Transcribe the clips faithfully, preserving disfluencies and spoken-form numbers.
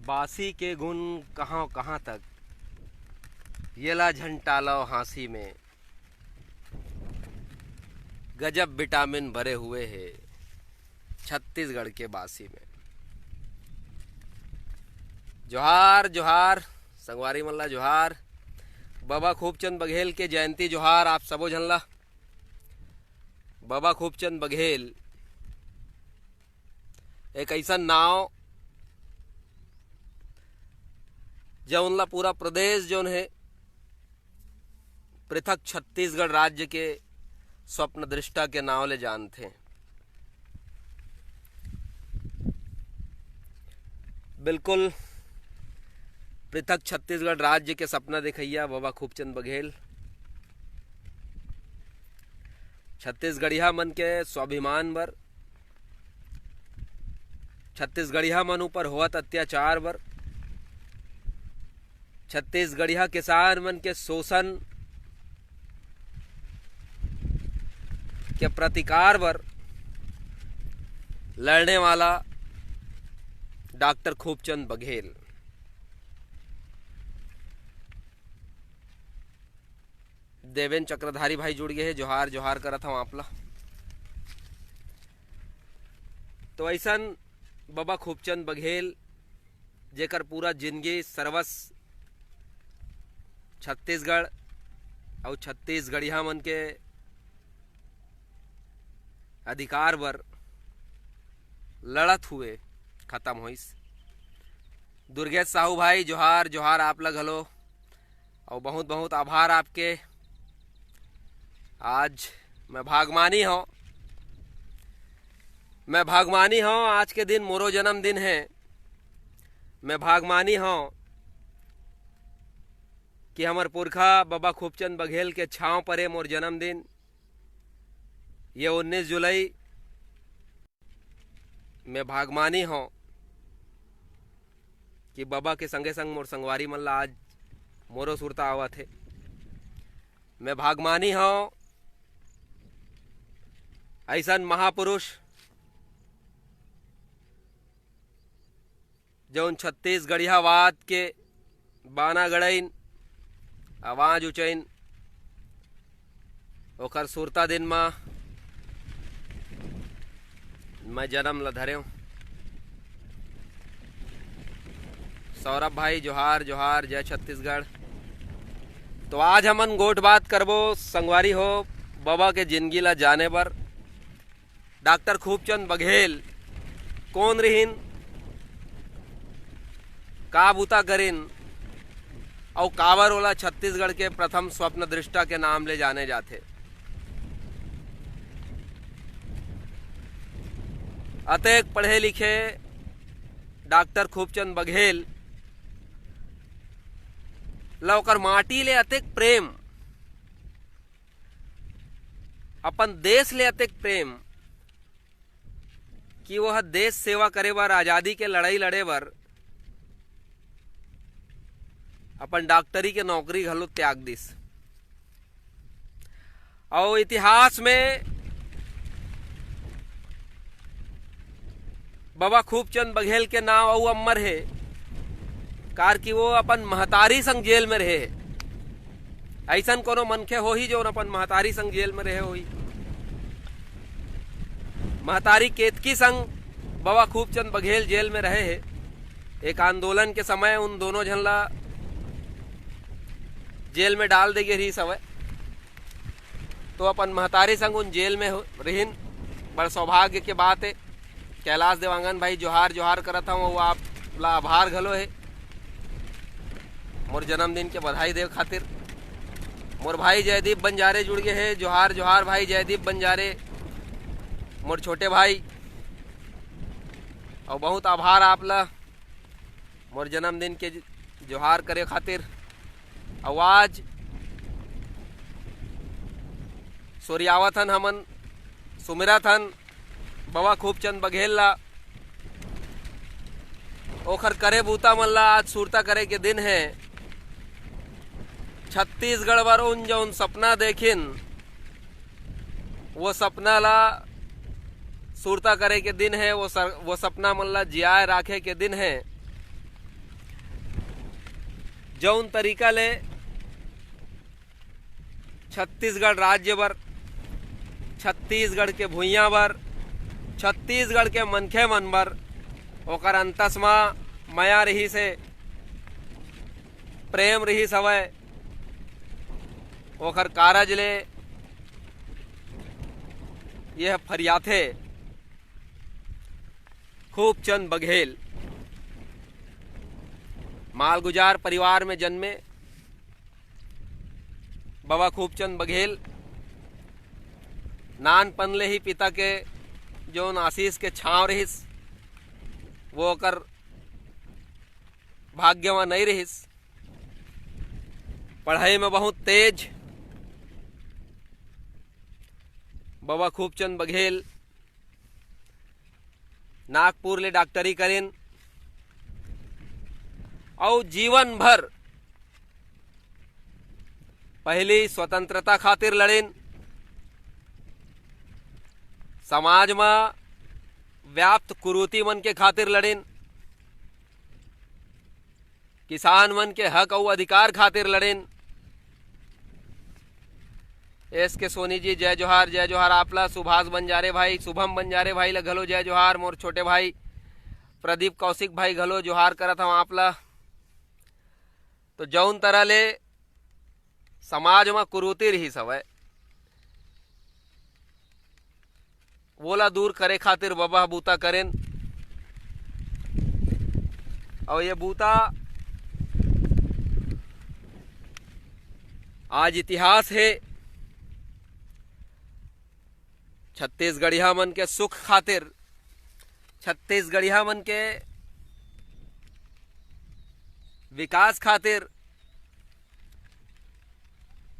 बासी के गुन कहां कहां तक, येला झन टालव हांसी में। गजब विटामिन भरे हुए हे छत्तीसगढ़ के बासी में। जोहार, जोहार, संगवारी मन ला जोहार। बाबा खूबचंद बघेल के जयंती जोहार आप सबो झन ला। बाबा खूबचंद बघेल एक अइसन नाव, जौन ला पूरा प्रदेश जौन हे, पृथक छत्तीसगढ़ राज्य के स्वप्न दृष्टा के नाव ले जानथे। बिल्कुल पृथक छत्तीसगढ़ राज्य के सपना देखइया बाबा खूबचंद बघेल छत्तीसगढ़िया मन के स्वाभिमान बर, छत्तीसगढ़िया मन ऊपर होवत अत्याचार बर, छत्तीसगढ़िया किसान मन के शोषण के प्रतिकार बर लड़ने वाला डॉक्टर खूबचंद बघेल। देवेन चक्रधारी भाई जुड़ गए हे, जोहार, जोहार करत हूँ आप ला। तो अइसन बाबा खूबचंद बघेल, जेकर पूरा जिंदगी सर्वस छत्तीसगढ़ अउ छत्तीसगढ़िया मन के अधिकार बर लड़त हुए खत्म होइस। दुर्गेश साहू भाई, जोहार, जोहार आप ला घलो, अउ बहुत बहुत आभार आपके। आज मैं भागमानी हूँ, मैं भागमानी हूँ, आज के दिन मोरो जन्मदिन है। मैं भागमानी हूँ कि हमर पुरखा बाबा खूबचंद बघेल के छांव परे मोर जन्मदिन, ये उन्नीस जुलाई। मैं भागमानी हूँ कि बाबा के संगे संग मोर संगवारी मन ला आज मोरो सुरता आवत हे। मैं भागमानी हूँ अइसन महापुरुष, जौन छत्तीसगढ़ियावाद के बाना गड़इन, आवाज उचइन, ओकर सुरता दिन म मैं जन्म ल धरेंव। सौरभ भाई, जोहार, जोहार, जय छत्तीसगढ़। तो आज हमन गोठ बात करबो संगवारी हो, बाबा के जिंदगी ला जाने बर। डॉक्टर खूबचंद बघेल कोन रिहिन, का बूता करिन, अउ काबर ओला छत्तीसगढ़ के प्रथम स्वप्न दृष्टा के नाम ले जाने जाथे। अतेक पढ़े लिखे डॉक्टर खूबचंद बघेल ला ओकर माटी ले अतेक प्रेम, अपन देश ले अतेक प्रेम कि वो ह देश सेवा करे बर, आजादी के लड़ाई लड़े बर अपन डॉक्टरी के नौकरी घलो त्याग दिस। अउ इतिहास में बाबा खूबचंद बघेल के नाव अउ अमर हे, कार कि वो अपन महतारी संग जेल में रहे हे। अइसन कोनो मनखे होही, जौन अपन महतारी संग जेल में रहे होही? महतारी केतकी संग बाबा खूबचंद बघेल जेल में रहे हे। एक आंदोलन के समय उन दोनों झन ला जेल में डाल दे गे रहिस हवय। तो अपन महतारी संग उन जेल में हो-, रिहिन। बड़ सौभाग्य के बात हे। कैलाश देवांगन भाई, जोहार, जोहार करत हूँ, वो आप ला आभार घलो हे मोर जन्मदिन के बधाई देव खातिर। मोर भाई जयदीप बंजारे जुड़ गए हे। जोहार, जोहार भाई जयदीप बंजारे, मोर छोटे भाई, अउ बहुत आभार आप ला मोर जन्मदिन के जोहार करे खातिर। अउ आज सोरियावत हन हमन, सुमिरत हन बाबा खूबचंद बघेल ला, ओखर करे बूता मन ला आज सुरता करे के दिन हे। छत्तीसगढ़ बर उन जौन सपना देखिन, वो सपना ला सुरता करे के दिन हे, वो सर-, वो सपना मन ला जियाए राखे के दिन हे। जौन तरीका ले छत्तीसगढ़ राज्य बर, छत्तीसगढ़ के भुइयां बर, छत्तीसगढ़ के मनखे मन बर ओकर अंतस म मया रहिस हे, प्रेम रहिस हवय, ओकर कारज ले यह फरियाथे। खूबचंद बघेल मालगुजार परिवार में जन्मे। बाबा खूबचंद बघेल नानपन ले ही पिता के जौन आशीष के छांव रहिस, वो ओकर भाग्य म नइ रहिस। पढ़ाई में बहुत तेज। बाबा खूबचंद बघेल नागपुर ले डॉक्टरी करेन अउ जीवन भर पहली स्वतंत्रता खातिर लड़ेन, समाज म व्याप्त कुरीति मन के खातिर लड़ेन, किसान मन के हक अउ अधिकार खातिर लड़ेन। एस के सोनी जी, जय जोहार, जय जोहार आप ला। सुभाष बंजारे भाई, शुभम बंजारे भाई ला घलो जय जोहार। मोर छोटे भाई प्रदीप कौशिक भाई घलो जोहार करत हव आप ला। तो जौन तरह ले समाज म कुरीति रिहिस हवय, वोला दूर करे खातिर बबा ह बूता करेन। अउ ये बूता आज इतिहास हे। छत्तीसगढ़िया मन के सुख खातिर, छत्तीसगढ़िया मन के विकास खातिर,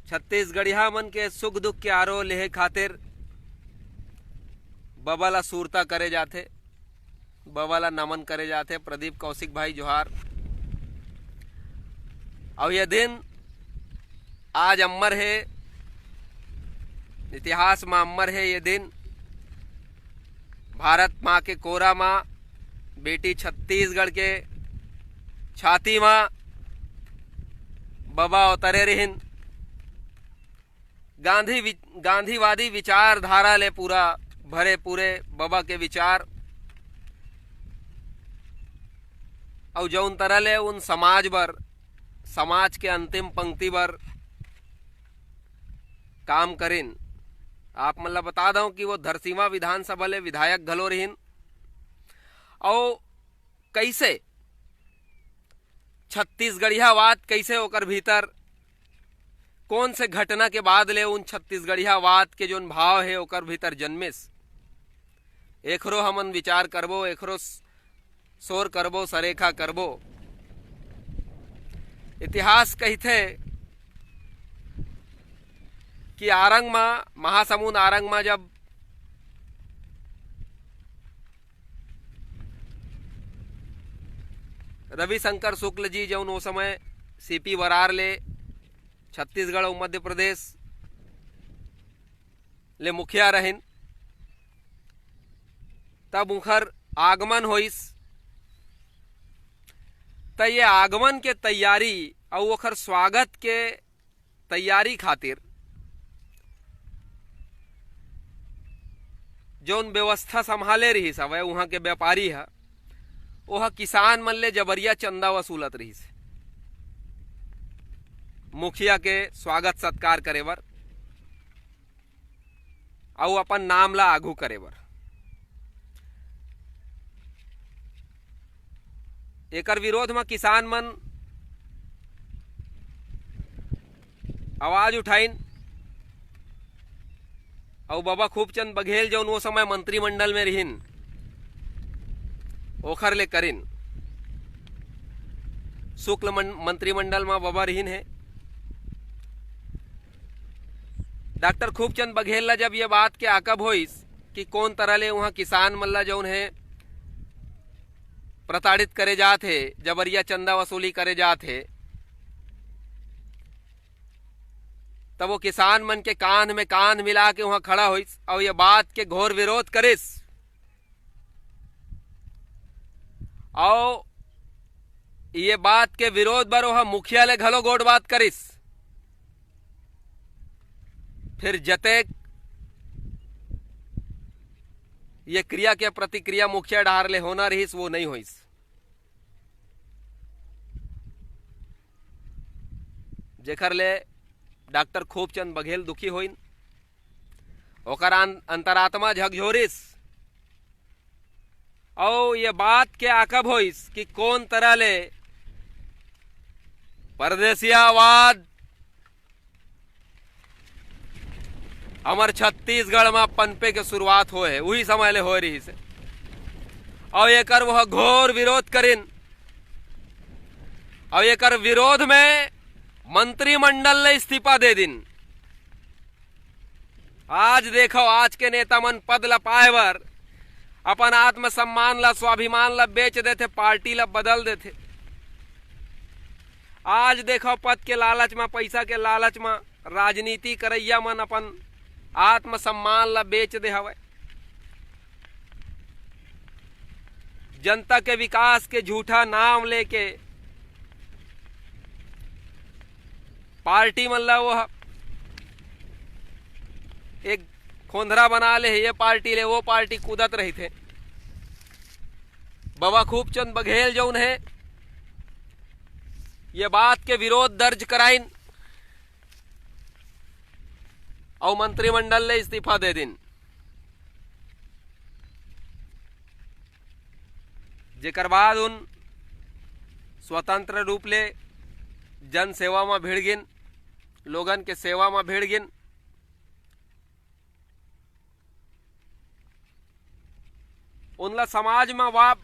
छत्तीसगढ़िया मन के सुख दुख के आरो लेहे खातिर बबा ला सुरता करे जाथे, बबा ला नमन करे जाथे। प्रदीप कौशिक भाई जोहार। अउ ये दिन आज अमर हे, इतिहास म अमर हे ये दिन। भारत माँ के कोरा म बेटी छत्तीसगढ़ के छाती म बबा अवतरे रिहिन। गांधी वि-, गांधीवादी विचारधारा ले पूरा भरे पूरे बबा के विचार, अउ जौन तरह ले उन समाज बर, समाज के अंतिम पंक्ति बर काम करिन। आप मन ला बता दंव कि वो धरसीवा विधानसभा ले विधायक घलो रिहिन। अउ कइसे छत्तीसगढ़ियावाद, कइसे ओकर भीतर, कौन से घटना के बाद ले उन छत्तीसगढ़ियावाद के जोन भाव हे ओकर भीतर जन्मेस, एकरो हमन विचार करबो, एकरो स-, सोर करबो, सरेखा करबो। इतिहास कहिथे कि आरंग म, महासमुंद आरंग म जब रविशंकर शुक्ल जी, जौन ओ समय सीपी बरार ले छत्तीसगढ़ अउ मध्य प्रदेश ले मुखिया रहिन, तब उंखर आगमन होइस। त ये आगमन के तैयारी अउ ओखर स्वागत के तैयारी खातिर जौन व्यवस्था संभाले रिहिस हवय उहाँ के व्यापारी ह, ओह किसान मन ले जबरिया चंदा वसूलत रिहिस मुखिया के स्वागत सत्कार करे बर। अउ अपन नाम ला आघू करे बर। एकर विरोध म किसान मन आवाज उठाइन अउ बबा खूबचंद बघेल, जौन वो समय मंत्रिमंडल में रिहिन, ओखर ले करिन। शुक्ल मन-, मंत्रिमंडल म बबा रिहिन हे। डॉक्टर खूबचंद बघेल ला जब ये बात के आकब होइस कि कौन तरह ले उहाँ किसान मन ला जौन हे प्रताड़ित करे जात हे, जबरिया चंदा वसूली करे जात हे, तब वो किसान मन के कांध में कांध मिला के उहाँ खड़ा होइस अउ ये बात के घोर विरोध करिस। अउ ये बात के विरोध बर ओह मुखिया ले घलो गोठ बात करिस। फिर जतेक ये क्रिया के प्रतिक्रिया मुखिया डहार ले होना रहिस, वो नहीं होइस। जेकर ले डॉक्टर खूबचंद बघेल दुखी होइन, ओकर अं-, अंतरात्मा झकझोरिस। अउ ये बात के आकब होइस कि कोन तरह ले परदेसियावाद हमर छत्तीसगढ़ म पनपे के शुरुआत होए हे, उही समय ले होए रहिस हे। अउ एकर वह घोर विरोध करिन, अउ एकर विरोध में मंत्रिमंडल ले इस्तीफा दे दिन। आज देखो, आज के नेता मन पद ल पाए बर अपन आत्मसम्मान ल, स्वाभिमान ल बेच देथे, पार्टी ल बदल देथे। आज देखो, पद के लालच म, पैसा के लालच म राजनीति करैया मन अपन आत्मसम्मान ल बेच दे हवय। जनता के विकास के झूठा नाम लेके पार्टी मन ल वो ह-, एक खोंधरा बना ले हे, ये पार्टी ले वो पार्टी कूदत रहिथे। बाबा खूबचंद बघेल जौन हे, ये बात के विरोध दर्ज कराइन अउ मंत्रिमंडल ले इस्तीफा दे दिन। जेकर बाद उन स्वतंत्र रूप ले जन सेवा म भिड़ गिन, लोगन के सेवा म भिड़ गिन। उनला समाज म वा-,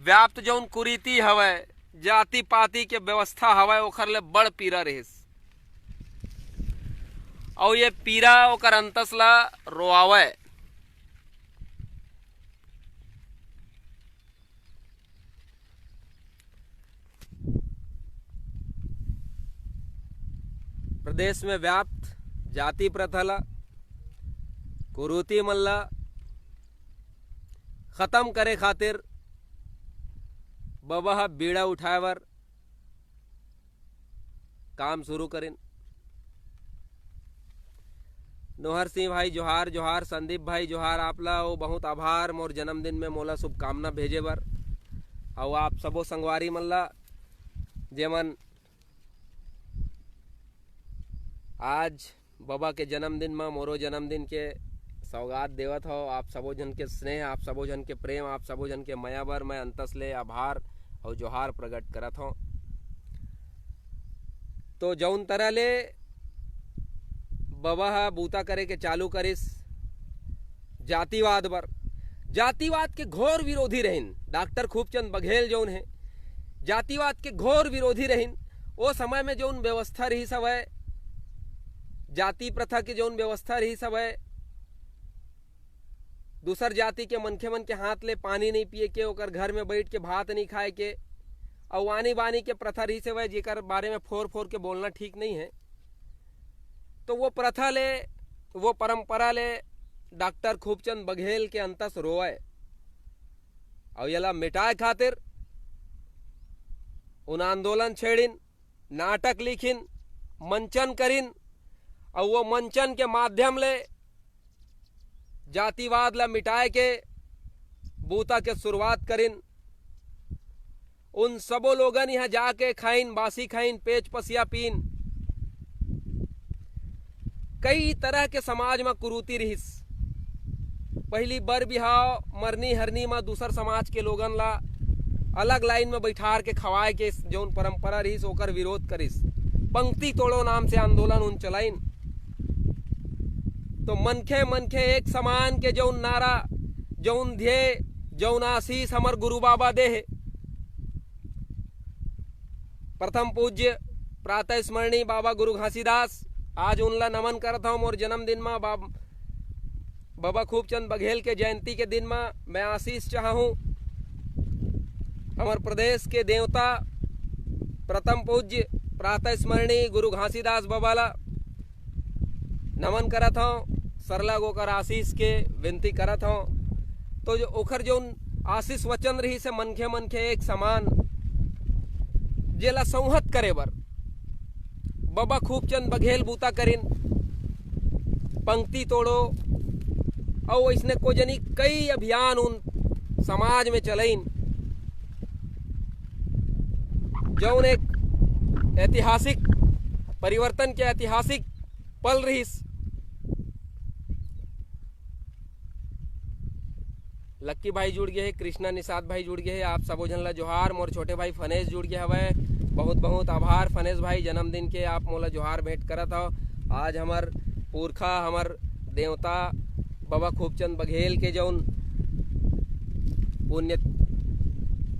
व्याप्त जौन कुरीति हवय, जाति-पाति के व्यवस्था हवय, ओखर ले बड़ पीरा रिहिस। अउ ये पीरा ओकर अंतस ला रोआवय। प्रदेश में व्याप्त जाति प्रथा ला, कुरीति मन ला खत्म करे खातिर बबा ह बीड़ा उठाए बर काम शुरू करिन। नोहर सिंह भाई जोहार, जोहार संदीप भाई जोहार, आप ला ओ बहुत आभार मोर जन्मदिन में मोला शुभकामना भेजे बर। अउ आप सबो संगवारी मन ला, जेमन आज बबा के जन्मदिन म मोरो जन्मदिन के सौगात देवत हव। आप सबो झन के स्नेह, आप सबो झन के प्रेम, आप सबो झन के मया बर मैं अंतस ले आभार अउ जोहार प्रकट करत हव। तो जौन तरह ले बबा ह बूता करे के चालू करिस जातिवाद बर, जातिवाद के घोर विरोधी रहिन डॉक्टर खूबचंद बघेल जौन हे, जातिवाद के घोर विरोधी रहिन। ओ समय में जौन व्यवस्था रहिस हवय, जाति प्रथा के जौन व्यवस्था रहिस हवय, दूसर जाति के मनखे मन के हाथ ले पानी नहीं पिए के, ओकर घर में बैठ के भात नहीं खाए के, अउ आनी बानी के प्रथा रहिस हवय, जेकर बारे में फोर फोर के बोलना ठीक नहीं है। तो वो प्रथा ले, वो परंपरा ले डॉक्टर खूबचंद बघेल के अंतस रोवय। अउ येला मिटाए खातिर उन आंदोलन छेड़िन, नाटक लिखिन, मंचन करिन, अउ वो मंचन के माध्यम ले जातिवाद ला मिटाए के बूता के शुरुआत करिन। उन सबो लोगन यहाँ जाके खाइन, बासी खाइन, पेच पसिया पीन। कई तरह के समाज म कुरीति रिहिस। पहिली बर बिहाव, मरनी हरनी म दूसर समाज के लोगन ला अलग लाइन म बैठार के खवाए के जौन परंपरा रिहिस, ओकर विरोध करिस। पंक्ति तोड़ो नाम से आंदोलन उन चलाइन। तो मनखे मनखे एक समान के जौन नारा, जौन ध्येय, जौन आशीष हमर गुरु बाबा दे हे, प्रथम पूज्य प्रातः स्मरणी बाबा गुरु घासीदास, आज उनला नमन करत हव मोर जन्मदिन म। बाब-, बाबा खूबचंद बघेल के जयंती के दिन म मैं आशीष चाहूँ हमर प्रदेश के देवता प्रथम पूज्य प्रातः स्मरणी गुरु घासीदास बाबा ला नमन करत हव, सरलग ओकर आशीष के विनती करत हव। तो जो ओकर जौन आशीष वचन रहिस हे, मनखे मनखे एक समान, जेला संहत करे बर बबा खूबचंद बघेल बूता करिन, पंक्ति तोड़ो, अउ अइसने को जनी कई अभियान उन समाज में चलइन, जौन एक ऐतिहासिक परिवर्तन के ऐतिहासिक पल रहिस। लक्की भाई जुड़ गए हे, कृष्णा निषाद भाई जुड़ गए हे, आप सबो झन ला जोहार। मोर छोटे भाई फनेश जुड़ गए हवय, बहुत बहुत आभार फनेश भाई, जन्मदिन के आप मोला जोहार भेंट करत हव। आज हमर पुरखा, हमर देवता बबा खूबचंद बघेल के जौन पुण्य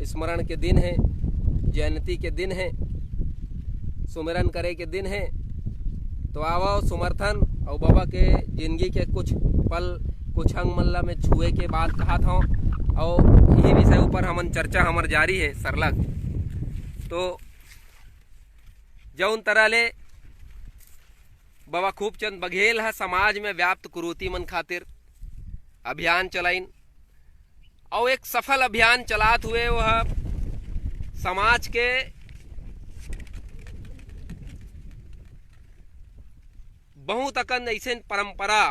स्मरण के दिन हे, जयंती के दिन हे, सुमिरन करे के दिन हे, तो आवव, सुमरथन अउ बबा के जिंदगी के कुछ पल, कुछ अंग मन ला मैं छुए के बात कहत हौं। अउ इही विषय ऊपर हमन चर्चा हमर जारी हे सरलग। तो जौन तरह ले बबा खूबचंद बघेल ह समाज में व्याप्त कुरीति मन खातिर अभियान चलाइन, अउ एक सफल अभियान चलात हुए वह समाज के बहुत अकन अइसन परंपरा,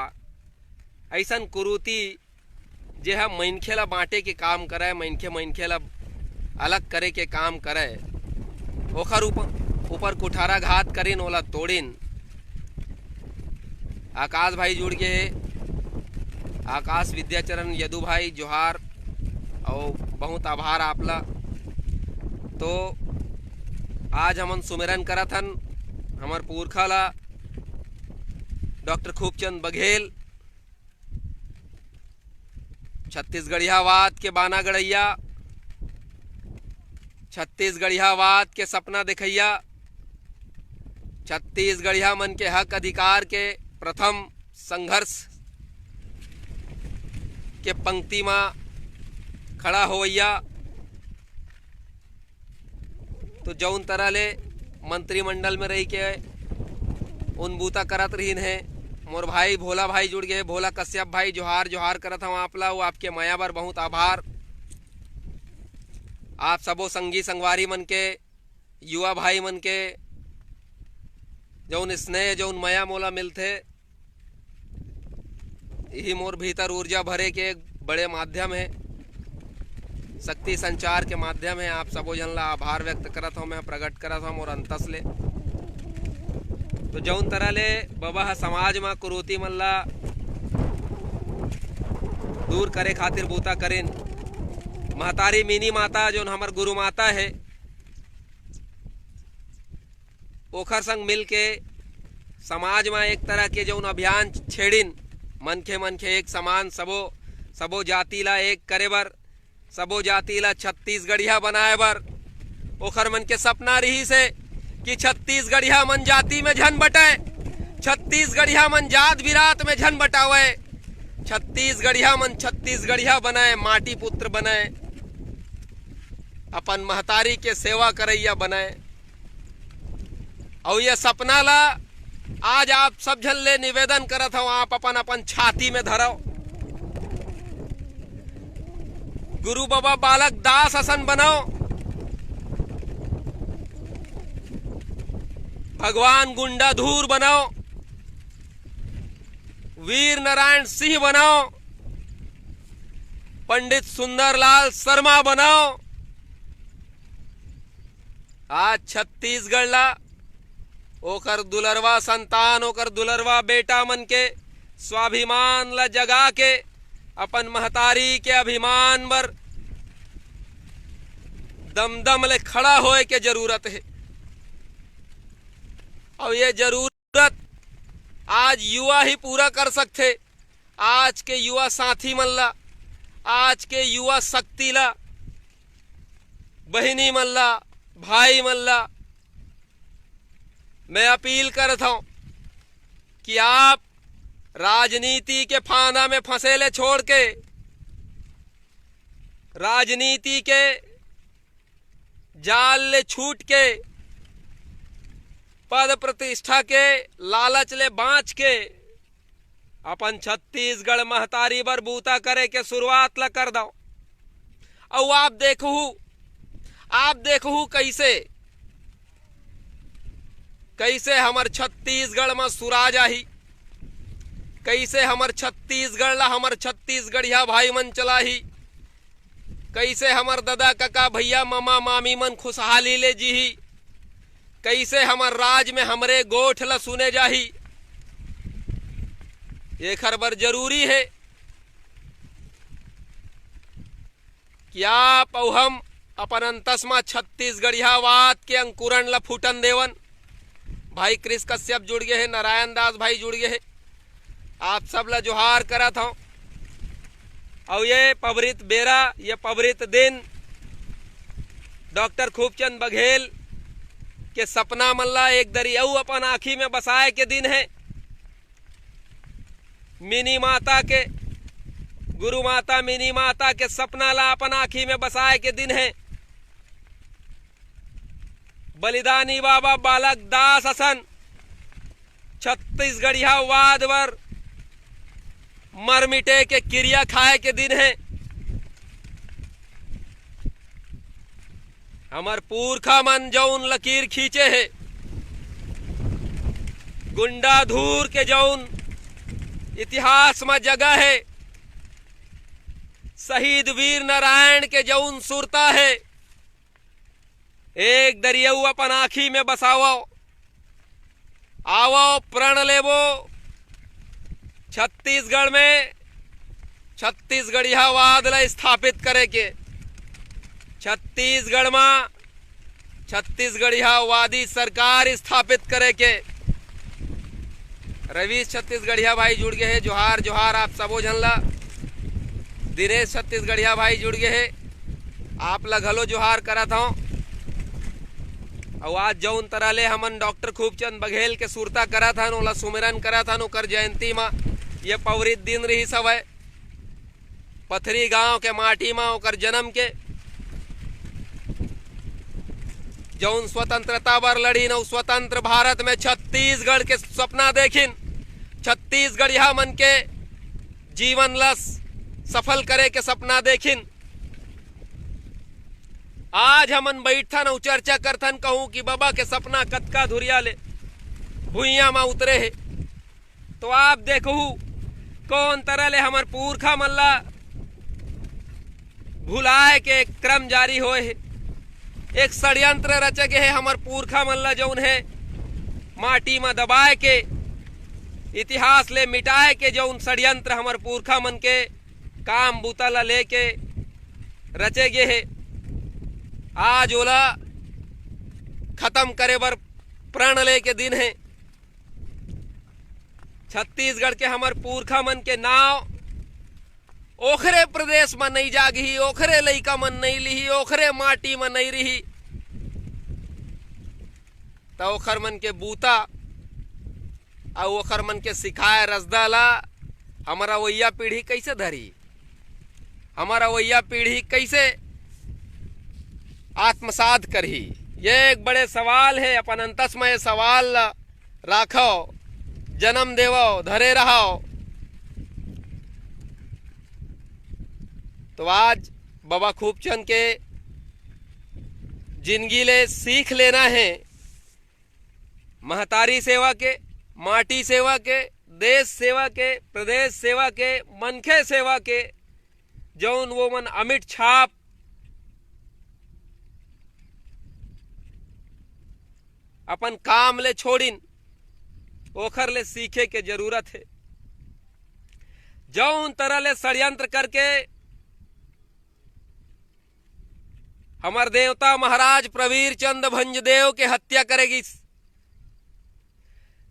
अइसन कुरीति, जे ह मनखे ला बांटे के काम करय, मनखे, मनखे ला अलग करे के काम करय, ओखर ऊपर, ऊपर कुठाराघात करिन, ओला तोड़िन। आकाश भाई जुड़ गए हे, आकाश विद्याचरण यदु भाई, जोहार, अउ बहुत आभार आपला। तो आज हमन सुमिरन करत हन हमर पुरखा ला, डॉक्टर खूबचंद बघेल, छत्तीसगढ़ियावाद के बाना गड़इया, छत्तीसगढ़ियावाद के सपना देखइया, छत्तीसगढ़िया मन के हक अधिकार के प्रथम संघर्ष के पंक्ति मा खड़ा होवइया। तो जौन तरह ले मंत्रिमंडल में रहि के उन बूता करत रहिन हे, मोर भाई भोला भाई जुड़ गए हे, भोला कश्यप भाई, जोहार, जोहार करत हवं आप ला, अउ आपके मया बर बहुत आभार। आप सबो संगी संगवारी मन के, युवा भाई मन के जौन स्नेह, जौन मया मोला मिलथे, इही मोर भीतर ऊर्जा भरे के एक बड़े माध्यम हे, शक्ति संचार के माध्यम हे। आप सबो झन ला आभार व्यक्त करत हौं, मैं प्रकट करत हौं मोर अंतस ले। तो जौन तरह ले बबा ह समाज म कुरीति मन ला दूर करे खातिर बूता करिन, महतारी मिनी माता जौन हमर गुरु माता हे, ओखर संग मिलके समाज म एक तरह के जौन अभियान छेड़िन, मनखे, मनखे एक समान, सबो, सबो जाति ला एक करे बर, सबो जाति ला छत्तीसगढ़िया बनाए बर, ओखर मन के सपना रिहिस हे कि छत्तीसगढ़िया मन जाति में झन बटय, छत्तीसगढ़िया मन जात बिरात में झन बटावय, छत्तीसगढ़िया मन छत्तीसगढ़िया बनय, माटी पुत्र बनय, अपन महतारी के सेवा करइया बनय। अउ ये सपना ला आज आप सब झन ले निवेदन करत हौं, आप अपन अपन छाती में धरव। गुरु बबा बालक दास असन बनव, भगवान गुंडाधूर बनव, वीर नारायण सिंह बनव, पंडित सुंदरलाल शर्मा बनव। आज छत्तीसगढ़ ला ओकर दुलरवा संतान, ओकर दुलरवा बेटा मन के स्वाभिमान ला जगा के अपन महतारी के अभिमान बर दमदम ले खड़ा होए के जरूरत हे। अउ ये जरूरत आज युवा ही पूरा कर सकथे। आज के युवा साथी मन ला, आज के युवा शक्ति ला, बहिनी मन ला, भाई मन ला मैं अपील करत हौं कि आप राजनीति के फांदा में फंसे ले छोड़ के, राजनीति के जाल ले छूट के, पद प्रतिष्ठा के लालच ले बांच के अपन छत्तीसगढ़ महतारी बर बूता करे के शुरुआत ला कर दव। अउ आप देखहू, आप देखहू कइसे कइसे हमर छत्तीसगढ़ म सुराज आही, कइसे हमर छत्तीसगढ़ ला हमर छत्तीसगढ़िया भाई मन चलाही, कइसे हमर ददा, कका, भइया, ममा, मामी मन खुशहाली ले जीही, कइसे हमर राज में हमरे गोठ ला सुने जाही। एखर बर जरूरी हे कि आप अउ हम अपन अंतस म छत्तीसगढ़ियावाद के अंकुरन ल फूटन देवन। भाई क्रिस कश्यप जुड़ गे हे, नारायण दास भाई जुड़ गे हे, आप सब ल जोहार करत हंव। अउ ये पबरित बेरा, ये पबरित दिन डॉक्टर खूबचंद बघेल के सपना मन ल एक दरी अउ अपन आँखी में बसाए के दिन हे। मिनी माता के, गुरु माता मिनी माता के सपना ला अपन आँखी में बसाए के दिन हे। बलिदानी बाबा बालक दास असन छत्तीसगढ़ियावाद बर मर मिटे के किरिया खाए के दिन हे। हमर पुरखा मन जउन लकीर खींचे हे, गुंडाधूर के जउन इतिहास म जगह हे, शहीद वीर नारायण के जउन सुरता हे, एक दरी अउ अपन आँखी में बसावव। आवव, प्रण लेवो। छत्तीसगढ़ में छत्तीसगढ़ियावाद ला स्थापित करे के, छत्तीसगढ़ मा छत्तीसगढ़ियावादी सरकार स्थापित करे के। रवीश छत्तीसगढ़िया भाई जुड़ गे हे, जोहार, जोहार आप सबो झन ला। दिनेश छत्तीसगढ़िया भाई जुड़ गे हे, आप ला घलो जोहार करत हंव। अउ आज जउन तरह ले हमन डॉक्टर खूबचंद बघेल के सुरता करत हन, ओला सुमिरन करत हन, ओकर जयंती म ये पवित्र दिन रिहिस हवय। पथरी गांव के माटी म ओकर जन्म के, जउन स्वतंत्रता बर लड़िन अउ स्वतंत्र भारत में छत्तीसगढ़ के सपना देखिन, छत्तीसगढ़िया मन के जीवन ल सफल करे के सपना देखिन। आज हमन बइठथन अउ चर्चा करथन, कहूं कि बबा के सपना कतका धुरिया ले भुइयां म उतरे हे। तो आप देखहू, कौन तरह ले हमर पुरखा मन ला भुलाए के क्रम जारी होए हे। एक षड्यंत्र रचे गे हे हमर पुरखा मन ला, जउन हे माटी म दबाए के, इतिहास ले मिटाए के जउन षड्यंत्र हमर पुरखा मन के काम बूता ला लेके रचे गे हे, आज ओला खत्म करे बर प्रण ले के दिन हे। छत्तीसगढ़ के हमर पुरखा मन के नाव ओखरे प्रदेश म नइ जागही, ओखरे लइका मन नइ लिही, ओखरे माटी म नइ रिही, त ओखर मन के बूता अउ ओखर मन के सिखाए रसदा ला हमर अवइया पीढ़ी कइसे धरही, हमर अवइया पीढ़ी कइसे आत्मसात करही? ये एक बड़े सवाल हे। अपन अंतस म ये सवाल ला राखव, जन्म देवव, धरे रहव। तो आज बबा खूबचंद के जिंदगी ले सीख लेना हे, महतारी सेवा के, माटी सेवा के, देश सेवा के, प्रदेश सेवा के, मनखे सेवा के, जउन वो मन अमिट छाप अपन काम ले छोड़िन, ओखर ले सीखे के जरूरत हे। जउन तरह ले षड्यंत्र करके हमर देवता महाराज प्रवीर चंद भंजदेव के हत्या करे गिस,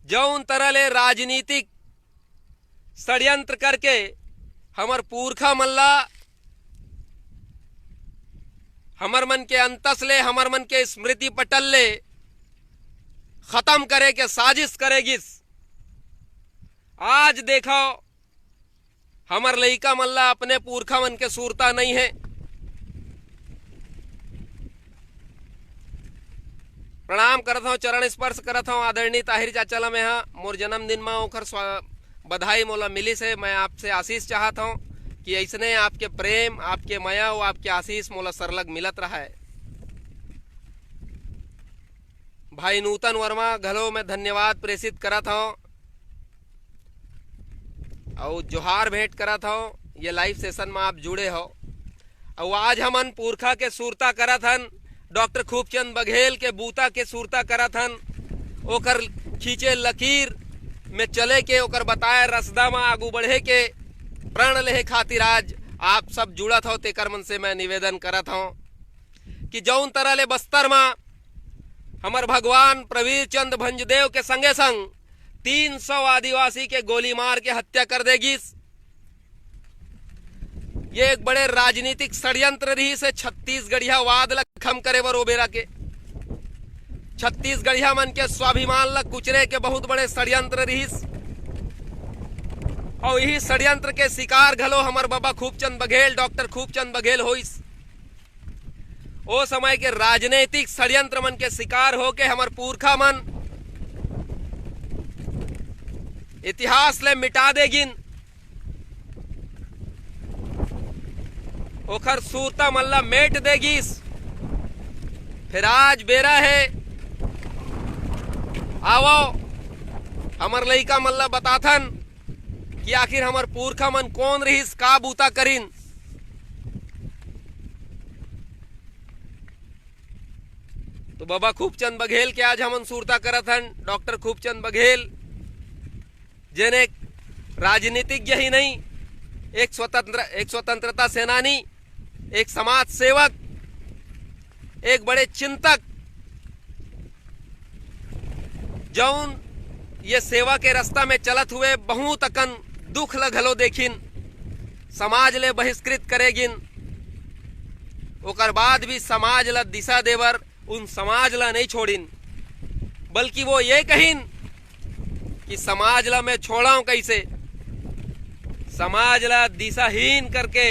जउन तरह ले राजनीतिक षड्यंत्र करके हमर पुरखा मन ला, हमर मन के अंतस ले, हमर मन के स्मृति पटल ले खत्म करे के साजिश करे गिस। आज देखव, हमर लइका मन ला अपने पुरखा मन के सुरता नइ हे। प्रणाम करत हंव, चरण स्पर्श करत हंव आदरणीय ताहिर चाचा ला। मैं हा मोर जन्मदिन म ओखर स्वा-, बधाई मोला मिलिस हे। मैं आपसे आशीष चाहत हंव कि अइसने आपके प्रेम, आपके मया अउ आपके आशीष मोला सरलग मिलत रहय। भाई नूतन वर्मा घलो मैं धन्यवाद प्रेषित करत हौं अउ जोहार भेंट करत हौं। ये लाइव सेशन में आप जुड़े हो अउ आज हमन पुरखा के सुरता करत हन, डॉक्टर खूबचंद बघेल के बूता के सुरता करत हन, ओकर खींचे लकीर में चले के, ओकर बताए रसदा में आगू बढ़े के प्रण लेहे खातिर आज आप सब जुड़त हो, तेकर मन से मैं निवेदन करत हौं कि जौन तरह ले बस्तर में हमर भगवान प्रवीर चंद भंजदेव के संगे संग तीन सौ आदिवासी के गोली मार के हत्या कर दे गिस। ये एक बड़े राजनीतिक षड्यंत्र रहिस हे छत्तीसगढ़ियावाद ला खम करे बर ओ बेरा के। छत्तीसगढ़िया मन के स्वाभिमान ला कुचरे के बहुत बड़े षड्यंत्र रहिस। अउ यही षड्यंत्र के शिकार घलो हमर बाबा खूबचंद बघेल, डॉक्टर खूबचंद बघेल होइस। ओ समय के राजनीतिक षड्यंत्र मन के शिकार होके हमर पुरखा मन इतिहास ले मिटा दे गिन, ओखर सुरता मन ला मेट दे गिस। फिर आज बेरा हे, आवो हमर लइका मन ला बताथन कि आखिर हमर पुरखा मन कौन रहिस, का बूता करिन। तो बाबा खूबचंद बघेल के आज हमन सुरता करत हन, डॉक्टर खूबचंद बघेल, जेन एक राजनीतिज्ञ ही नहीं, एक स्वतंत्र, एक स्वतंत्रता सेनानी, एक समाज सेवक, एक बड़े चिंतक, जौन ये सेवा के रास्ता में चलत हुए बहुत अकन दुख ल घलो देखिन, समाज ले बहिष्कृत करे गिन, ओकर बाद भी समाज ल दिशा देबर उन समाज ला नहीं छोड़िन, बल्कि वो ये कहिन कि समाज ला मैं छोड़ाऊं कैसे? समाज ला दिशाहीन करके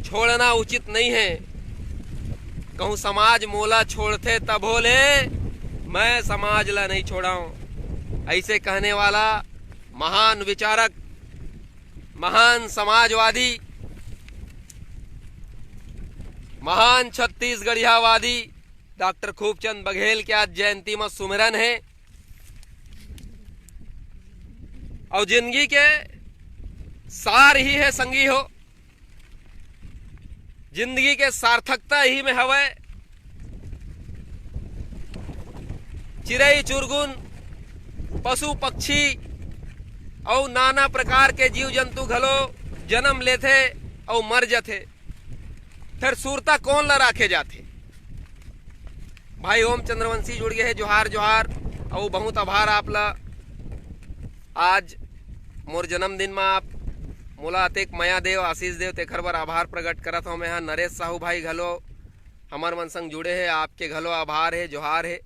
छोड़ना उचित नहीं है। कहूं समाज मोला छोड़थे तभो ले मैं समाज ला नहीं छोड़ाऊं, ऐसे कहने वाला महान विचारक, महान समाजवादी, महान छत्तीसगढ़ियावादी डॉक्टर खूबचंद बघेल के आज जयंती म सुमिरन हे। अउ जिंदगी के सार ही हे संगी हो, जिंदगी के सार्थकता ही में हवय। चिरई चुरगुन, पशु पक्षी अउ नाना प्रकार के जीव जंतु घलो जन्म लेथे अउ मर जथे। फेर सुरता कौन ला राखे जाथे? भाई ओम चंद्रवंशी जुड़ गए हे, जोहार जोहार, अउ बहुत आभार आप ला। आज मोर जन्मदिन मा आप मोला अतेक मया देव, आशीष देव, तेखर बर आभार प्रकट करत हौं। मैं हा नरेश साहू भाई घलो हमर मन संग जुड़े हे, आपके घलो आभार हे, जोहार हे।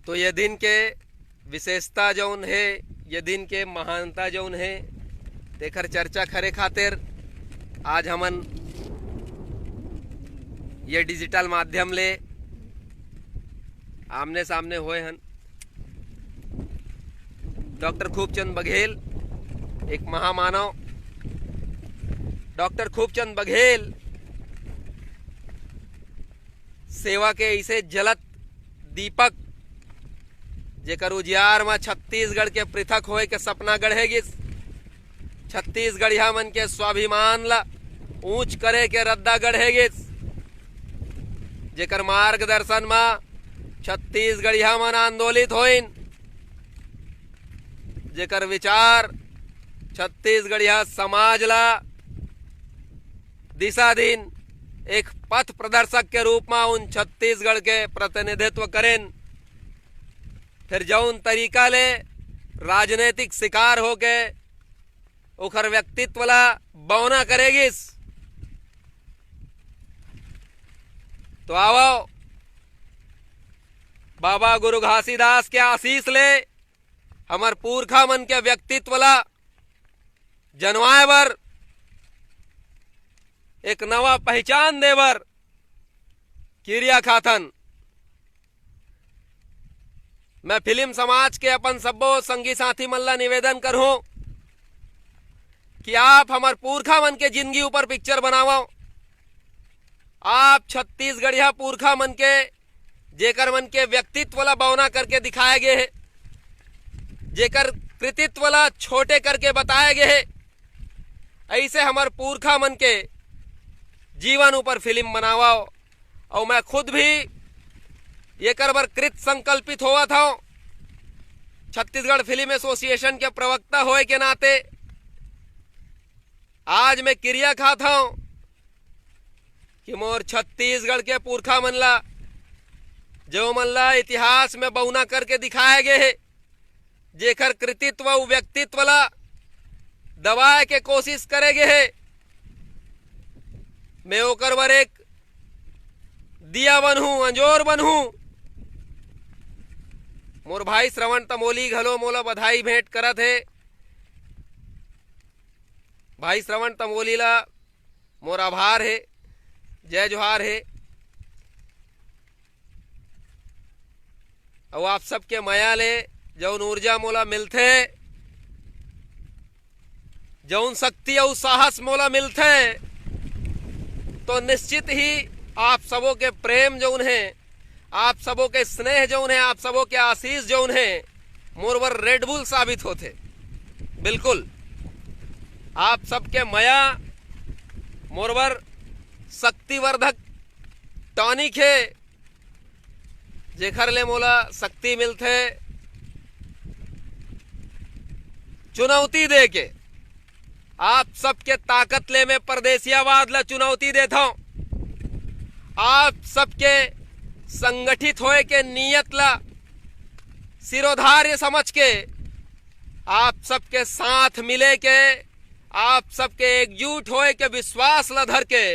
तो ये दिन के विशेषता जौन हे, ये दिन के महानता जौन हे, तेखर चर्चा करे खातिर आज हमन ये डिजिटल माध्यम ले आमने सामने होए हन। डॉक्टर खूबचंद बघेल, एक महामानव, डॉक्टर खूबचंद बघेल सेवा के ऐसे जलत दीपक, जेकर उजियार म छत्तीसगढ़ के पृथक होए के सपना गढ़े गिस, छत्तीसगढ़िया मन के स्वाभिमान ला ऊंच करे के रद्दा गढ़े गिस, जेकर मार्गदर्शन म छत्तीसगढ़िया मन आंदोलित होइन, जेकर विचार छत्तीसगढ़िया समाज ला दिशा दिन, एक पथ प्रदर्शक के रूप म उन छत्तीसगढ़ के प्रतिनिधित्व करेन। फिर जौन तरीका ले राजनीतिक शिकार होके ओखर व्यक्तित्व ला बौना करे गिस। तो आवो, बाबा गुरु घासीदास के आशीष ले हमर पुरखा मन के व्यक्तित्व ला जनवाए बर, एक नवा पहचान दे बर किरिया खाथन। मैं फिल्म समाज के अपन सब्बो संगी साथी मन ला निवेदन करहूं कि आप हमर पुरखा मन के जिंदगी ऊपर पिक्चर बनावव, आप छत्तीसगढ़िया पुरखा मन के, जेकर मन के व्यक्तित्व ला बौना करके दिखाए गे हे, जेकर कृतित्व ला छोटे करके बताए गे हे, ऐसे हमर पुरखा मन के जीवन ऊपर फिल्म बनावव। अउ मैं खुद भी एकर बर कृत संकल्पित होवत हौं। छत्तीसगढ़ फिल्म एसोसिएशन के प्रवक्ता होए के नाते आज मैं किरिया खात हौं कि मोर छत्तीसगढ़ के पुरखा मन ला, जो मन ला इतिहास में बौना करके दिखाए गे हे, जेकर कृतित्व अउ व्यक्तित्व ला दबाए के कोशिश करे गे हे, मैं ओकर बर एक दिया बनहूं, अंजोर बनहूं। मोर भाई श्रवण तमोली घलो मोला बधाई भेंट करत हे। भाई श्रवण तमोली ला मोर आभार हे, जय जोहार हे। अउ आप सबके मया ले जौन ऊर्जा मोला मिलथे, जौन शक्ति अउ साहस मोला मिलथे, तो निश्चित ही आप सबो के प्रेम जौन हे, आप सबो के स्नेह जौन हे, आप सबो के आशीष जौन हे, मोर बर रेड बुल साबित होथे। बिल्कुल, आप सबके मया मोर बर शक्तिवर्धक टॉनिक हे, जेखर ले मोला शक्ति मिलथे। चुनौती दे के, आप सबके ताकत ले मैं परदेसियावाद ला चुनौती देथौं। आप सबके संगठित होए के नीयत ला सिरोधार्य समझ के, आप सबके साथ मिले के, आप सबके एकजुट होए के विश्वास ला धर के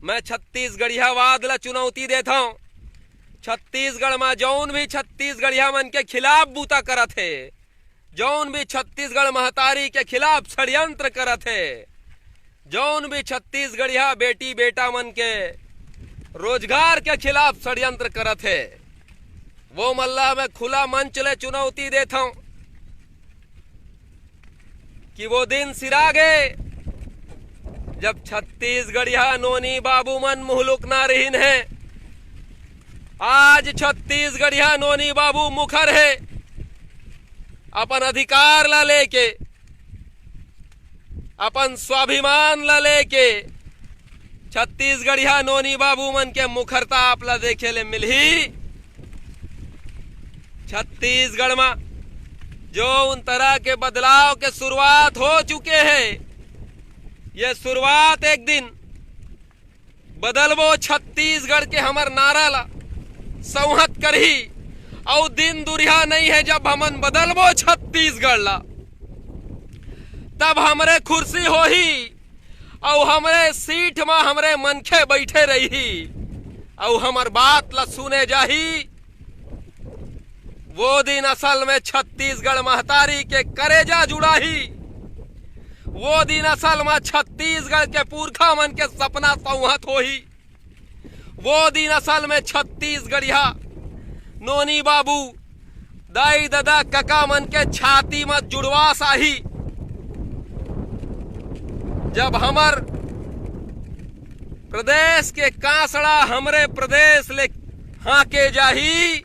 मैं छत्तीसगढ़ियावाद ला चुनौती देथौं। छत्तीसगढ़ म जौन भी छत्तीसगढ़िया मन के खिलाफ बूता करत हे, जौन भी छत्तीसगढ़ महतारी के खिलाफ षड्यंत्र करत हे, जौन भी छत्तीसगढ़िया बेटी बेटा मन के रोजगार के खिलाफ षड्यंत्र करत हे, वो मन ला मैं खुला मंच ले चुनौती देथौं कि वो दिन सिरा गे, जब छत्तीसगढ़िया नोनी बाबू मन मुहलुक ना रहिन हे। आज छत्तीसगढ़िया नोनी बाबू मुखर हे, अपन अधिकार ला लेके, अपन स्वाभिमान ला लेके छत्तीसगढ़िया नोनी बाबू मन के मुखरता आप ला देखे ले मिलही। छत्तीसगढ़ म जौन तरह के बदलाव के शुरुआत हो चुके हे, ये शुरुआत एक दिन बदलबो छत्तीसगढ़ के हमर नारा ला संहत करही। अउ दिन दुरिहा नइ हे, जब हमन बदलबो छत्तीसगढ़ ला, तब हमरे खुर्सी होही, अउ हमरे सीट म हमरे मनखे बइठे रहिही, अउ हमर बात ला सुने जाही। वो दिन असल में छत्तीसगढ़ महतारी के करेजा जुड़ाही। वो दिन असल में छत्तीसगढ़ के पुरखा मन के सपना संहत होही। वो दिन असल में छत्तीसगढ़िया नोनी बाबू, दाई ददा, कका मन के छाती म जुड़वास आही। जब हमर प्रदेश के कांसड़ा हमरे प्रदेश ले हाँके जाही,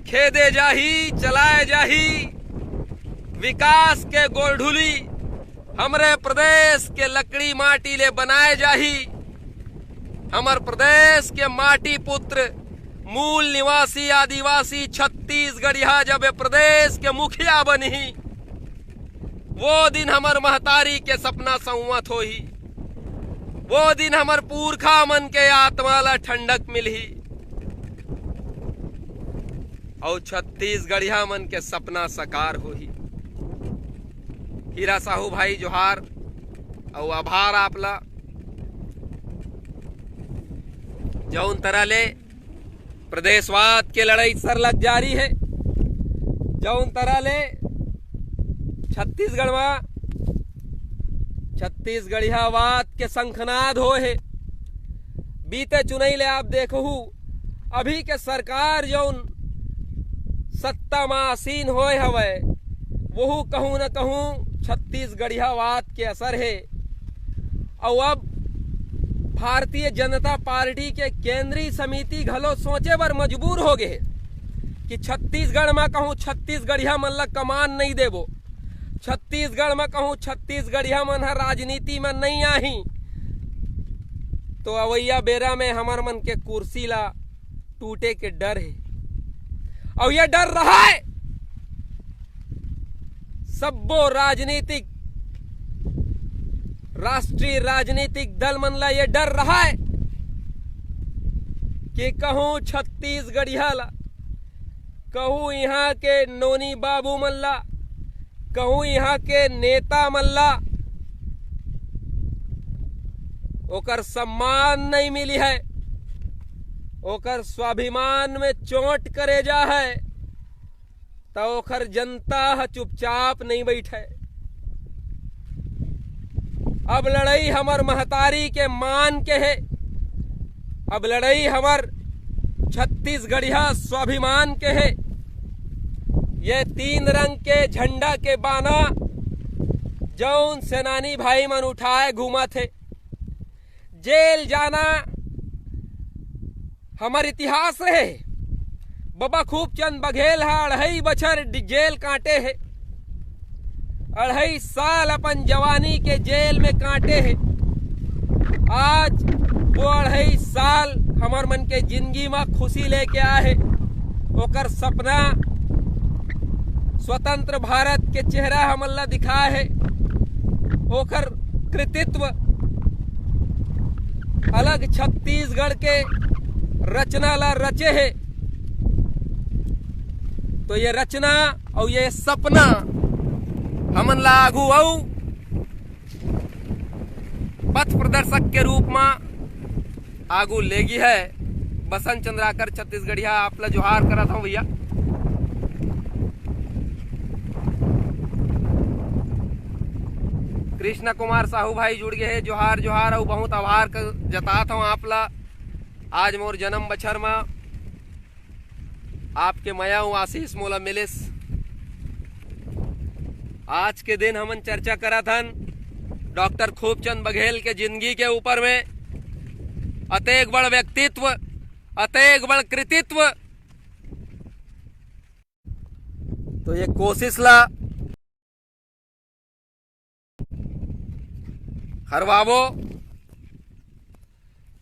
खेदे जाही, चलाए जाही, विकास के गोलढुली हमरे प्रदेश के लकड़ी माटी ले बनाए जाही। हमर प्रदेश के माटी पुत्र, मूल निवासी, आदिवासी छत्तीसगढ़िया जब ए प्रदेश के मुखिया बनही, वो दिन हमर महतारी के सपना संवत होही। वो दिन हमर पुरखा मन के आत्मा ला ठंडक मिलही। अउ छत्तीसगढ़िया मन के सपना साकार होही। हीरा साहू भाई, जोहार अउ आभार आप ला। जौन तरह ले प्रदेशवाद के लड़ाई सरलग जारी हे, जौन तरह ले छत्तीसगढ़ म छत्तीसगढ़ियावाद के शंखनाद होए हे। बीते चुनई ले आप देखहू, अभी के सरकार जौन सत्ता म आसीन होए हवय, वहू कहूं न कहूं छत्तीसगढ़ियावाद के असर हे। अउ अब भारतीय जनता पार्टी के केंद्रीय समिति घलो सोचे बर मजबूर हो गे हे कि छत्तीसगढ़ म कहूं छत्तीसगढ़िया मन ला कमान नहीं देबो, छत्तीसगढ़ म कहूं छत्तीसगढ़िया मन ह राजनीति म नहीं आही, तो अवइया बेरा में हमर मन के कुर्सी ला टूटे के डर हे। अउ ये डर रहय, सब्बो राजनीतिक, राष्ट्रीय राजनीतिक दल मन ला ये डर रहय कि कहूं छत्तीसगढ़िया ला, कहूं इहां के नोनी बाबू मन ला, कहूं इहां के नेता मन ला ओकर सम्मान नहीं मिली है, ओकर स्वाभिमान में चोट करे जा है, त ओकर जनता ह चुपचाप नहीं बैठे। अब लड़ई हमर महतारी के मान के हे, अब लड़ई हमर छत्तीसगढ़िया स्वाभिमान के हे। ये तीन रंग के झंडा के बाना जौन सेनानी भाई मन उठाए घूमत हे, जेल जाना हमर इतिहास रहे। बबा खूबचंद बघेल ह अढ़ाई बछर डि-, जेल काटे हे, अढ़ाई साल अपन जवानी के जेल में काटे हे। आज वो अढ़ाई साल हमर मन के जिंदगी म खुशी लेके आए हे। ओकर सपना स्वतंत्र भारत के चेहरा हमन ला दिखाए हे, ओकर कृतित्व अलग छत्तीसगढ़ के रचना ला रचे हे। तो ये रचना अउ ये सपना हमन ला आगू अउ पथ प्रदर्शक के रूप म आगू लेगी है। बसंत चंद्राकर छत्तीसगढ़िया आप ला जोहार करत हूँ भैया। कृष्णा कुमार साहू भाई जुड़ गए हैं, जोहार जोहार, अउ बहुत आभार कर जतात हूँ आप ला। आज मोर जन्म बछर म आपके मया अउ आशीष मोला मिलिस। आज के दिन हमन चर्चा करत हन डॉक्टर खूबचंद बघेल के जिंदगी के ऊपर में। अतेक बड़ व्यक्तित्व, अतेक बड़ कृतित्व, तो ये कोशिश ला हरवाबो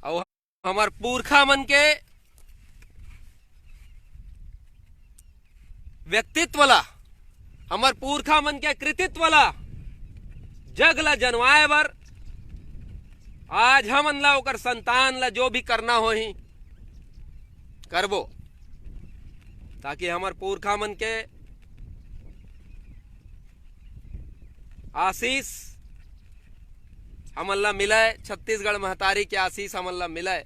अउ हमर पुरखा मन के व्यक्तित्व ला, हमर पुरखा मन के कृतित्व ला जग ला जनवाए बर आज हमन ला ओकर संतान ला जो भी करना होही करबो, ताकि हमर पुरखा मन के आशीष हमन ला मिलय, छत्तीसगढ़ महतारी के आशीष हमन ला मिलय।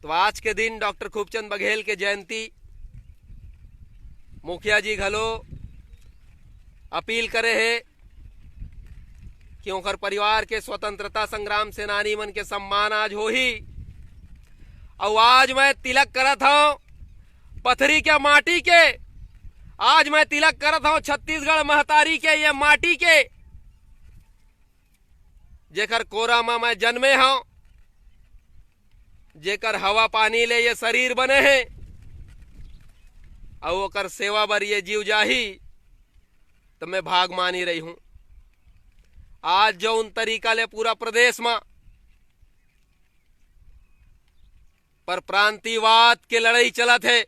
तो आज के दिन डॉक्टर खूबचंद बघेल के जयंती, मुखिया जी घलो अपील करे हे कि ओकर परिवार के स्वतंत्रता संग्राम सेनानी मन के सम्मान आज होही। अउ आज मैं तिलक करत हूँ पथरी के माटी के, आज मैं तिलक करत हूँ छत्तीसगढ़ महतारी के ये माटी के, जेकर कोरा म मैं जन्मे हूँ, जेकर हवा पानी ले ये शरीर बने हे, अउ ओकर सेवा बर ये जीव जाही, त मैं भागमानी रही हूँ। आज जौन तरीका ले पूरा प्रदेश म पर प्रांतिवाद के लड़ई चलत हे,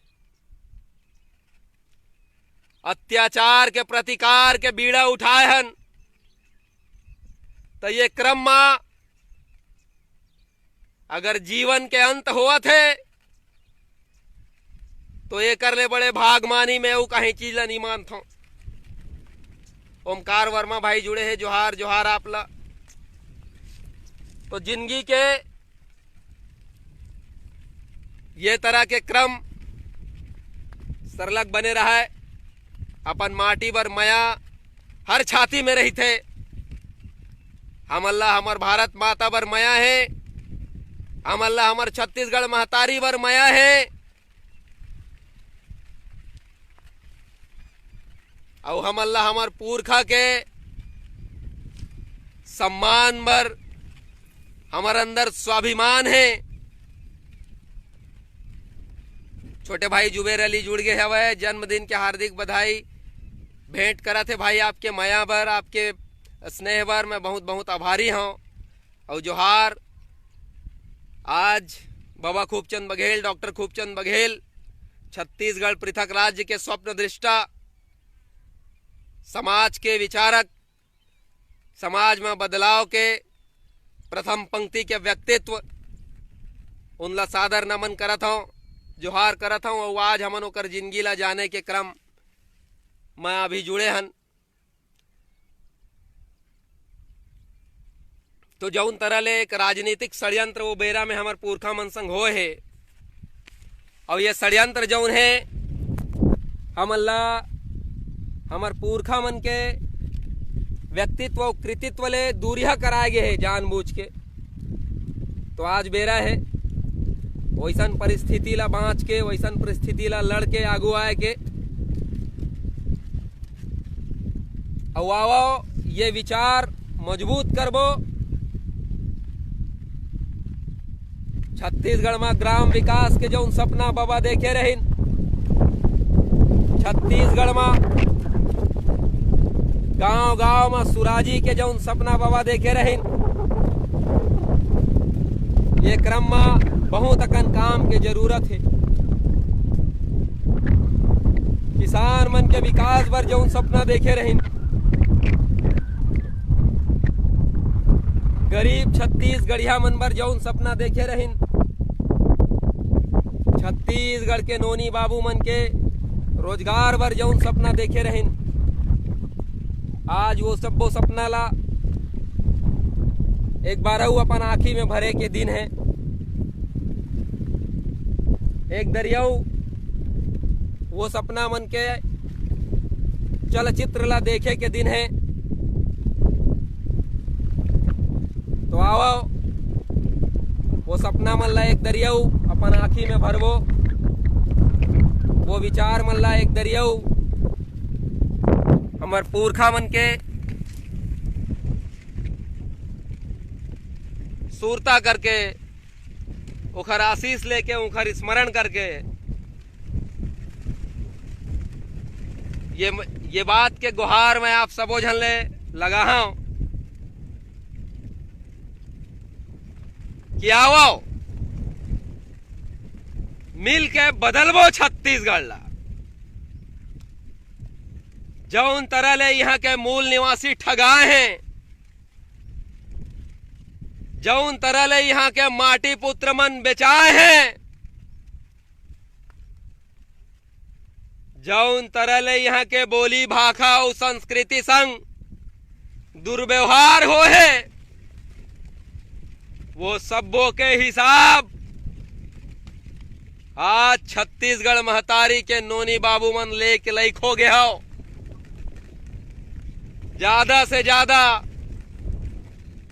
अत्याचार के प्रतिकार के बीड़ा उठाए हन, त ये क्रम म अगर जीवन के अंत होवत हे, तो एकर ले बड़े भागमानी में अउ कहीं चीज ला नहीं मानथों। ओमकार वर्मा भाई जुड़े हे, जोहार, जोहार आप ला। तो जिंदगी के ये तरह के क्रम सरलग बने रहय। अपन माटी बर मया हर छाती में रहिथे। हमन ला हमर भारत माता बर मया हे, हमन ला हमर छत्तीसगढ़ महतारी बर मया हे, अउ हमन ला हमर पुरखा के सम्मान बर हमर अंदर स्वाभिमान हे। छोटे भाई जुबेर अली जुड़ गे हवय, जन्मदिन के हार्दिक बधाई भेंट करत हे भाई। आपके मया बर, आपके स्नेह बर मैं बहुत बहुत आभारी हौं। अउ जोहार। आज बाबा खूबचंद बघेल, डॉक्टर खूबचंद बघेल, छत्तीसगढ़ पृथक राज्य के स्वप्न दृष्टा, समाज के विचारक, समाज में बदलाव के प्रथम पंक्ति के व्यक्तित्व, उनला सादर नमन करत हौं, जोहार करत हौं। अउ आज हमन ओकर जिंदगी ला जाने के क्रम में अभी जुड़े हन। तो जौन तरह ले एक राजनीतिक षड्यंत्र वो बेरा में हमर पुरखा मन संग होए हे, अउ ये षड्यंत्र जौन हे, हमन ला हमर पुरखा मन के व्यक्तित्व अउ कृतित्व ले दूरिहा कराए गे हे जानबूझ के। तो आज बेरा हे वैसन परिस्थिति ला बांच के, वैसन परिस्थिति ला लड़ के आगू आए के। अउ आवो, ये विचार मजबूत करबो। छत्तीसगढ़ मा ग्राम विकास के जौन सपना बाबा देखे रहिन, छत्तीसगढ़ मा गांव-गांव मा सुराजी के जौन सपना बाबा देखे रहिन, ये क्रम मा बहुत अकन काम के जरूरत हे। किसान मन के विकास बर जौन सपना देखे रहिन, गरीब छत्तीसगढ़िया मन बर जौन सपना देखे रहिन, छत्तीसगढ़ के नोनी बाबू मन के रोजगार बर जौन सपना देखे रहिन, आज वो सब्बो सपना ला एक बार अउ अपन आँखी में भरे के दिन हे। एक दरियाऊ वो सपना मन के चलचित्र ला देखे के दिन हे। तो आवो, वो सपना मन ला एक दरियाऊ अपन आँखी में भरबो, वो विचार मन ला एक दरियाऊ हमर पुरखा मन के सुरता करके, ओखर आशीष लेके, ओखर स्मरण करके, ये, ये बात के गुहार मैं आप सबो झन ले लगाहूं कि आवो, मिल के बदलबो छत्तीसगढ़ ला। जौन तरह ले इहां के मूल निवासी ठगाए हें, जौन तरह ले इहां के माटी पुत्र मन बेचाए हें, जौन तरह ले इहां के बोली भाखा अउ संस्कृति संग दुर्व्यवहार होहे, वो सब्बो के हिसाब आज छत्तीसगढ़ महतारी के नोनी बाबू मन लेके लइक हो गे हव। ज्यादा से ज्यादा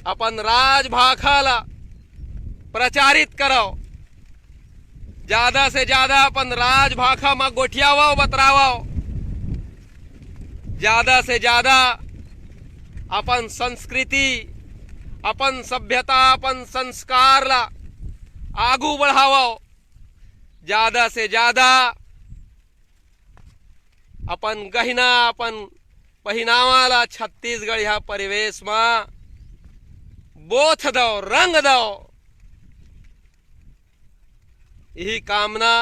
अपन राजभाखा ला प्रचारित करव, ज्यादा से ज्यादा अपन राजभाखा म गोठियावव, बतरावव, ज्यादा से ज्यादा अपन संस्कृति, अपन सभ्यता, अपन संस्कार ला आगू बढ़ावव। ज्यादा से ज्यादा अपन गहिना, अपन पहिनावा ला छत्तीसगढ़िया परिवेश मा बोथ दव, रंग दव। यही कामना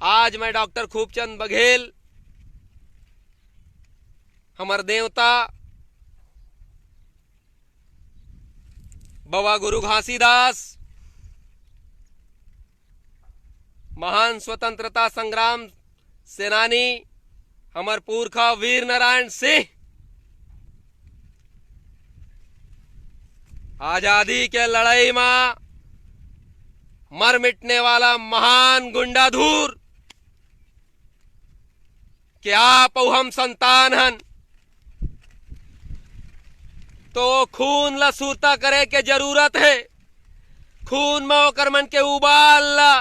आज मैं डॉक्टर खूबचंद बघेल, हमर देवता बाबा गुरु घासीदास, महान स्वतंत्रता संग्राम सेनानी, हमर पुरखा वीर नारायण सिंह, आजादी के लड़ाई मा मर मिटने वाला महान गुंडाधूर के आप अउ हम संतान हन, तो खून ला सुरता करे के जरूरत हे। खून म ओकर मन के उबाल ला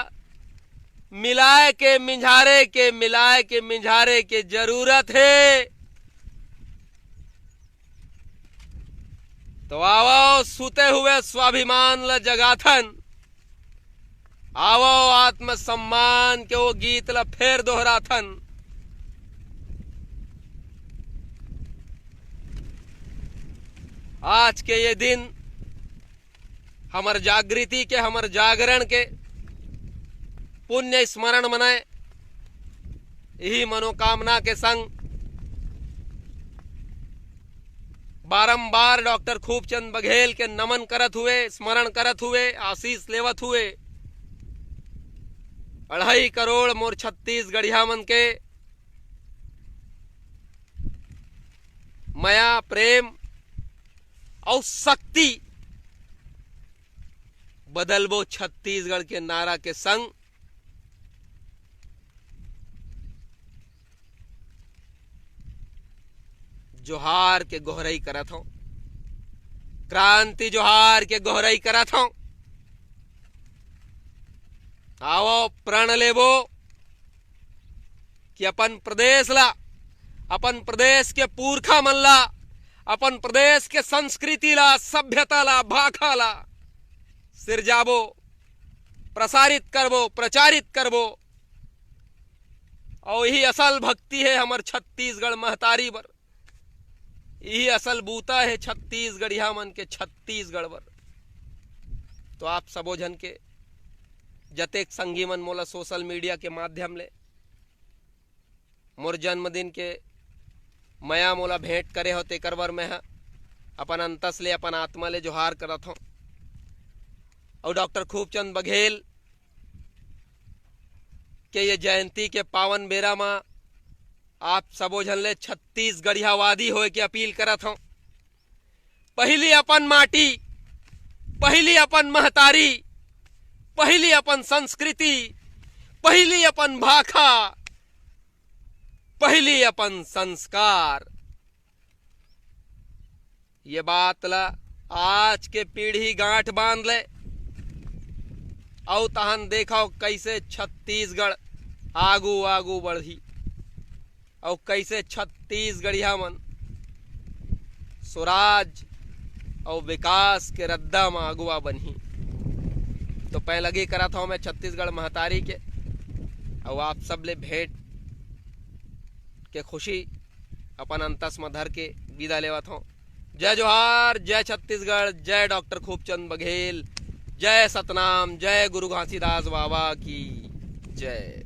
मिलाए के, मिंझारे के, मिलाए के, मिंझारे के जरूरत हे। तो आवो, सुते हुए स्वाभिमान ल जगाथन, आवो, आत्मसम्मान के वो गीत ल फेर दोहराथन। आज के ये दिन हमर जागृति के, हमर जागरण के पुण्य स्मरण मनाए, यही मनोकामना के संग बारंबार डॉक्टर खूबचंद बघेल के नमन करत हुए, स्मरण करत हुए, आशीष लेवत हुए, अढ़ाई करोड़ मोर छत्तीसगढ़िया मन के मया, प्रेम अउ शक्ति, बदलबो छत्तीसगढ़ के नारा के संग जोहार के गोहरई करत हौं, क्रांति जोहार के गोहरई करत हौं। आवो, प्रण लेबो कि अपन प्रदेश ला, अपन प्रदेश के पुरखा मन ला, अपन प्रदेश के संस्कृति ला, सभ्यता ला, भाखा ला सिरजाबो, प्रसारित करबो, प्रचारित करबो। अउ यही असल भक्ति हे हमर छत्तीसगढ़ महतारी बर, यही असल बूता हे छत्तीसगढ़िया मन के छत्तीसगढ़ बर। तो आप सबो झन के, जतेक संगी मन मोला सोशल मीडिया के माध्यम ले मोर जन्मदिन के मया मोला भेंट करे हो, तेकर बर मैं ह अपन अंतस ले, अपन आत्मा ले जोहार करत हौं। अउ डॉक्टर खूबचंद बघेल के ये जयंती के पावन बेरा म आप सबो झन ले छत्तीसगढ़ियावादी होए के अपील करत हौं। पहिली अपन माटी, पहिली अपन महतारी, पहिली अपन संस्कृति, पहिली अपन भाखा, पहिली अपन संस्कार। ये बात ला आज के पीढ़ी गांठ बांध ले, अउ तहन देखव कइसे छत्तीसगढ़ आगू आगू बढ़ही, अउ कइसे छत्तीसगढ़िया मन स्वराज अउ विकास के रद्दा म अगुवा बनही। तो पैलगी करत हौं मैं छत्तीसगढ़ महतारी के, अउ आप सब ले भेंट के खुशी अपन अंतस म धर के विदा लेवत हौं। जय जोहार, जय छत्तीसगढ़, जय डॉक्टर खूबचंद बघेल, जय सतनाम, जय गुरु घासीदास बाबा की जय।